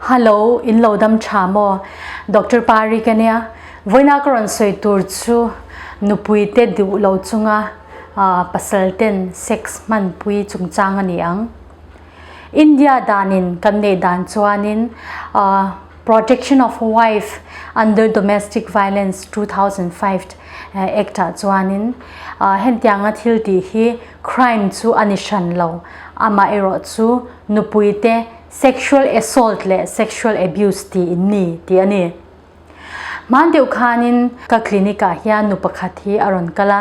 Hallo, in lo dam tha maw? Doctor Pari ka nia. Vawiina ka rawn sawi tur chu nupui te duh lo chunga pasal ten sex hmanpui chungchang a ni ang. India danin kan neih dan chuanin Protection of Wife Under Domestic Violence 2005 Act ah chuanin hentianga thil tih hi crime chu a ni hran lo, amaherawh chu nupui te sexual assault leh sexual abuse tih in ni tih a ni. Hman deuh khanin ka clinic ah hian nu pakhat hi a rawn kal a,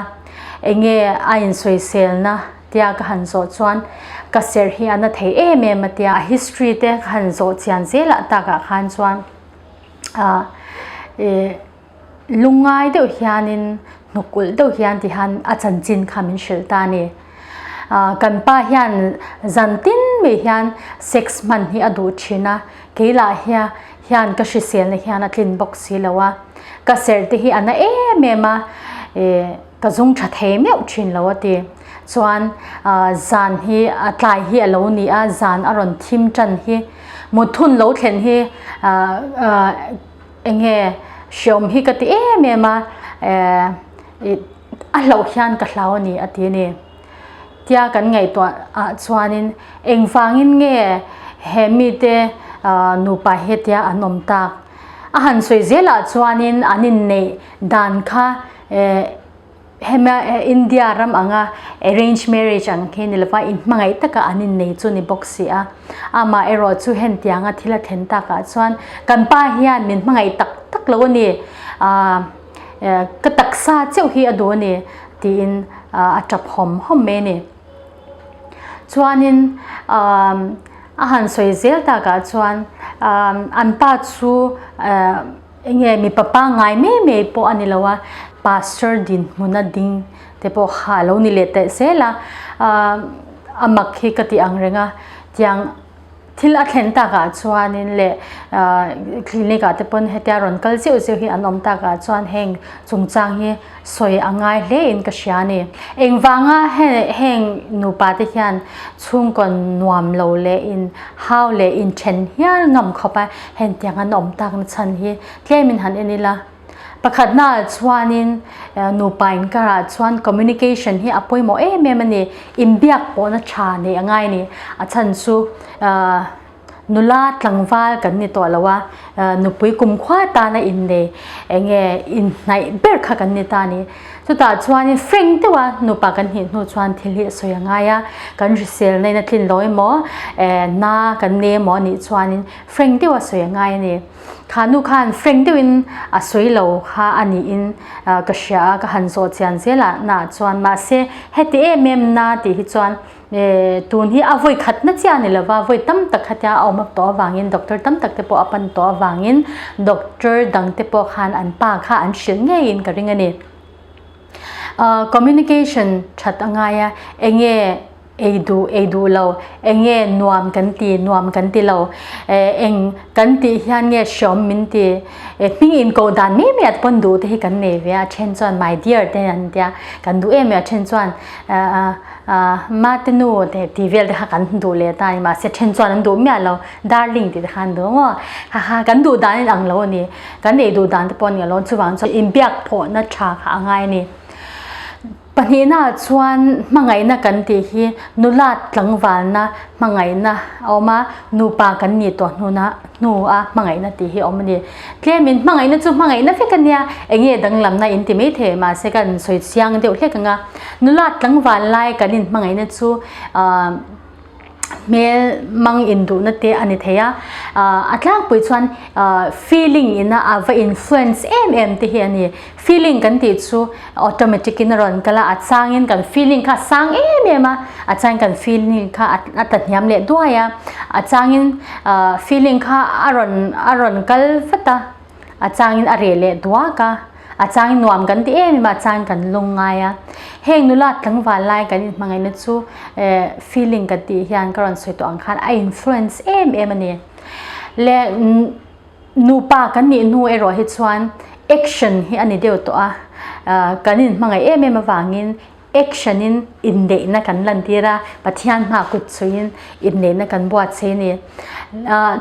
enge a insawiselna tia ka han zawh chuan ka serh hi a na thei em em a tia, a history te ka han zawh chian zelah takah khan chuan ah ih lungngai deuh hianin hnuk ulh deuh hian ti hian a chanchin kha min hrilh ta a ni. Ah kan pa hian zan tin mai hian sex hman hi a duh thin a, keilah hian hian ka hriselna hian a tlin bawk si lo a, ka serh te hi a na em em a, ih ka zung tha thei meuh thin lo a ti. Chuan ah zan hi a tlai hi a lo ni a, zan a rawn thim tan hi mut hun lo thlen hi ah ah eng nge hreawm hi ka ti em em a, eh ih a hlauh hian ka hlau a ni a ti a ni. Tia kan ngaihtuah ah chuanin engvangin nge he mite nupa hetia an awm tak? A han sawi zelah chuanin an inneih dan kha hema India ram anga arrange marriage ang khi ni lova inhmangaih taka an innei chu ni bawk si a. Amah erawh chu hentianga thil a thlen takah chuan kan pa hian min hmangaih tak tak lo a ni. Ka taksa cheuh hi a duh a ni tiin a tap hawm hawm mai a ni. Chuanin a han sawi zel takah chuan an pa chu eng nge mipa pangngai mai mai pawh a ni lo a, pastor dinhmuna ding te pawh kha a lo ni leh teh zel a, a mak hi ka ti ang reng a tiang. Thil a thlen takah chuanin leh clinic ah te pawn hetia rawn kal zeuh zeuh hi an awm takah chuan heng chungchang hi sawi a ngai hle in ka hria a ni. Engvanga heng nupa te hian chhungkaw nuam lo leh in hau leh in then hial ngam khawp a hengtiang an awm tak na chhan hi tlem in han en ila. Pakhatnaah chuanin nupa inkarah chuan communication hi a pawimawh em em a ni. Inbiak pawhna tha neih a ngai a ni. A chhan chu nula tlangval kan ni tawh lo a, nupui kumkhua tana innei eng nge inhnaih ber kha kan ni ta a ni. Chutah chuanin frank deuha nupa kan hnih hnu chuan thil hi a sawi a ngai a, kan hriselna in a tlin lo emaw na kan nei emaw a nih chuanin frank deuha sawi a ngai a ni. Kha nu khan frank deuhin a sawi lo kha a niin ka hria a, ka han zawh chian zel a na chuan mahse heti em em na tih hi chuan tun hi a vawi khat na chiah a ni lova, vawi tam tak khatia a awm up tawh avangin doctor tam tak te pawh a pan tawh avangin doctor dang te pawh khan an pa kha an hrilh ngeiin ka ring a ni. Communication that a ngai a, enge ei duh ei duh lo, enge nuam kan ti nuam kan ti lo, eng kan tih hian nge hreawm min ti, hming inkoh dan mai mai at pawn duh te hi kan nei ve a, then chuan my dear te an tia, kan duh em em a, then chuan mate nu te tih vel te kha kan duh leh ta a ni, mahse then chuan an duh miah lo, darling tih te kha an duh maw, haha kan duh dan in ang lo a ni. Kan ei duh dan te pawh a ni alawm, chuvang chuan inbiak phawhna tha kha a ngai a ni. Pahnihnaah chuan hmangaihna kan tih hi nula tlangvalna hmangaihna a awm a, nupa kan nih tawh hnuna hnu a hmangaihna tih hi a awm a ni. Tlemin hmangaihna chu hmangaihna vek a nia, eng nge danglamna in ti mai thei mahse kan sawi chiang deuh hlek ang a. Nula tlangval lai kan inhmangaihna chu ahh. hmel mang induhna te a ni thei a, a tlangpui chuan feeling ina a va influence em em te hi a ni. Feeling kan tih chu automatic in a rawn kal a, a changin kan feeling kha a sang em em a, a changin kan feeling kha a ta hniam leh duai a, a changin feeling kha a rawn a rawn kal vat a. A changin a reh leh duak a, a changin nuam kan ti em em a, a changin kan lung ngai a. Heng nula tlangval lai kan inhmangaihna chu feeling kan tih hian ka rawn sawi tawh ang khan a influence em em a ni. Le nupa kan nih hnu erawh hi chuan action hi a ni deuh tawh a, kan inhmangaih em em avangin. action in inneihna kan lantir a, Pathian hma kut chhuiin inneihna kan buatsaih a ni.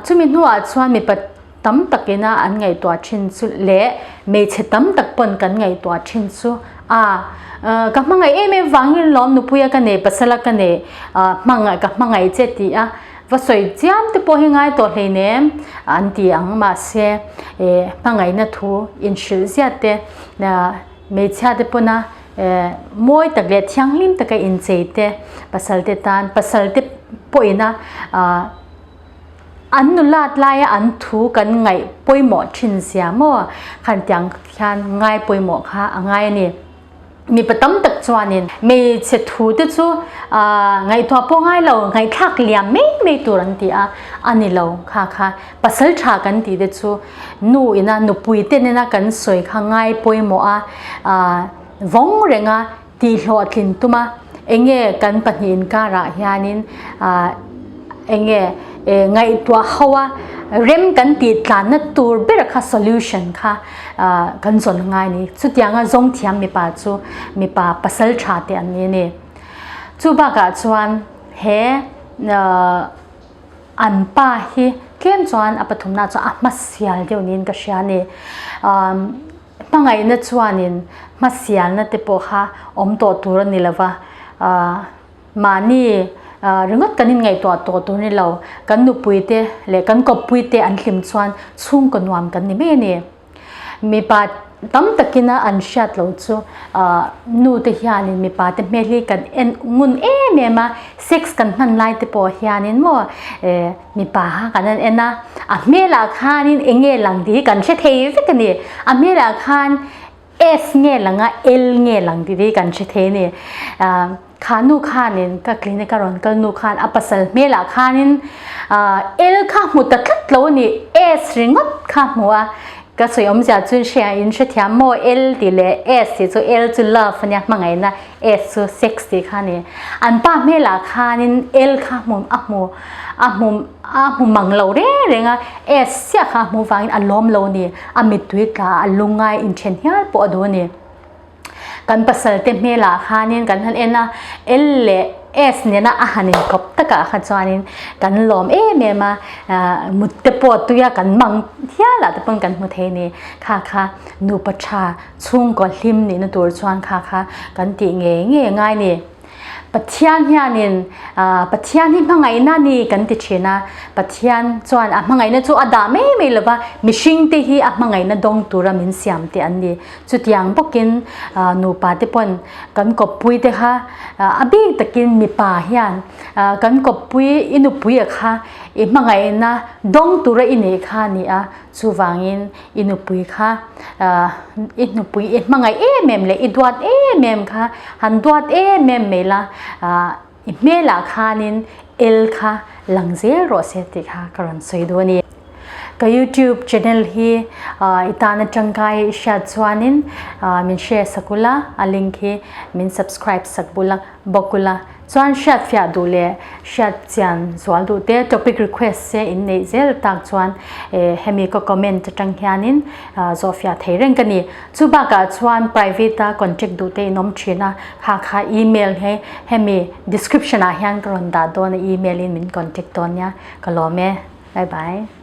Chumi hnuah chuan mipa tam takina an ngaihtuah thin chu leh hmeichhe tam tak pawn kan ngaihtuah thin chu a ka hmangaih em em vangin lawm nupuia ka nei pasala ka nei hmangaih ka hmangaih che tih a va sawi chiam te pawh hi ngai tawh hleinem an ti ang mahse eh hmangaihna thu inhrilh ziat te hmeichhia te pawna eh mawi tak leh thianghlim taka inchei te pasal te tan pasal te pawhina ah. An nulat laia an thu kan ngaih pawimawh thin zia maw? Khan tiang hian ngai pawimawh kha a ngai a ni. Mipa tam tak chuanin hmeichhe thu te chu ngaihtuah pawh ngai lo, ngaihthlak liam mai mai tur an ti a, a ni lo kha kha. Pasal tha kan tih te chu nu ina nupui te nena kan sawi kha ngai pawimawh a, vawng renga Tihhlawhtlin tuma enge kan pahnih inkarah hianin enge ngaihtuah ho a rem kan tih tlanna tur ber kha solution kha kan zawn ngai ni. Chutianga zawng thiam mipa chu mipa pasal tha te an ni a ni. Chu bakah chuan he an pa hi tlem chuan a pathumna chuan a hmasial deuh niin ka hria a ni. Hmangaihna chuanin hmasialna te pawh kha awm tawh tur a ni lo va, mahni ringawt kan inngaihtuah tawh tur a ni lo, kan nupui te leh kan kawppui te an hlim chuan chhungkaw nuam kan ni mai a ni. Mipa tam takina an hriat loh chu nu te hianin mipa te hmel hi kan en ngun em em a, sex kan hman lai te pawh hianin maw Mipa kha kan han en a, a hmelah khanin eng nge lang tih hi kan hre thei vek a ni. A hmelah khan S nge lang a, L nge lang tih te hi kan hre thei a ni. Kha nu khanin ka clinic a rawn kal nu khan a pasal hmelah khanin L kha hmu ta tlat lo a ni, S ringawt kha hmu a. Ka sawi awmzia chu hria in hrethiam maw L tih leh S tih chu L chu love a nia hmangaihna S chu sex tih kha a ni. An pa hmelah khanin L kha hmu a hmu a hmu a hmu mang lo reng reng a, S chiah kha a hmuh vangin a lawm lo a ni. A mittui tla a lungngai inthen hial pawh a duh a ni. Kan pasal te hmelah khanin kan han en a, L leh S nena a han inkawp takah kha chuanin kan lawm em em a, mut te pawh tuia kan mang hialah te pawn kan hmu thei a ni. Kha kha nupa tha chhungkaw hlim nihna tur chuan kha kha kan tih ngei ngei ngai ni. Pathian hianin Pathian hi hmangaihna ni kan ti thin a, Pathian chuan a hmangaihna chu a dah mai mai lova, mihring te hi a hmangaihna dawng tura min siam te an ni. Chutiang bawkin nupa te pawn kan kawppui te kha a bik takin mipa hian kan kawppui i nupui a kha i hmangaihna dawng tura i neih kha a ni a, chuvangin i nupui kha i nupui i hmangaih em em leh i duat em em kha han duat em em mai la i hmelah khanin el kha lang zel rawh se tih kha ka rawn sawi duh a ni. Ka youtube channel hi i tan atangkai i hriat chuanin min share sak ula a link hi min subscribe sak bula bawk ula Chuan hriat fiah duh leh hriat chian zual duh te topic request se in neih zel tak chuan hemi ka comment atang hianin zawh fiah thei reng ka ni. Chu bakah chuan private a contact duh te in awm thin a, kha kha email hi hemi description ah hian ka rawn dah dawn a email in min contact dawn nia ka lawm e. Bye bye.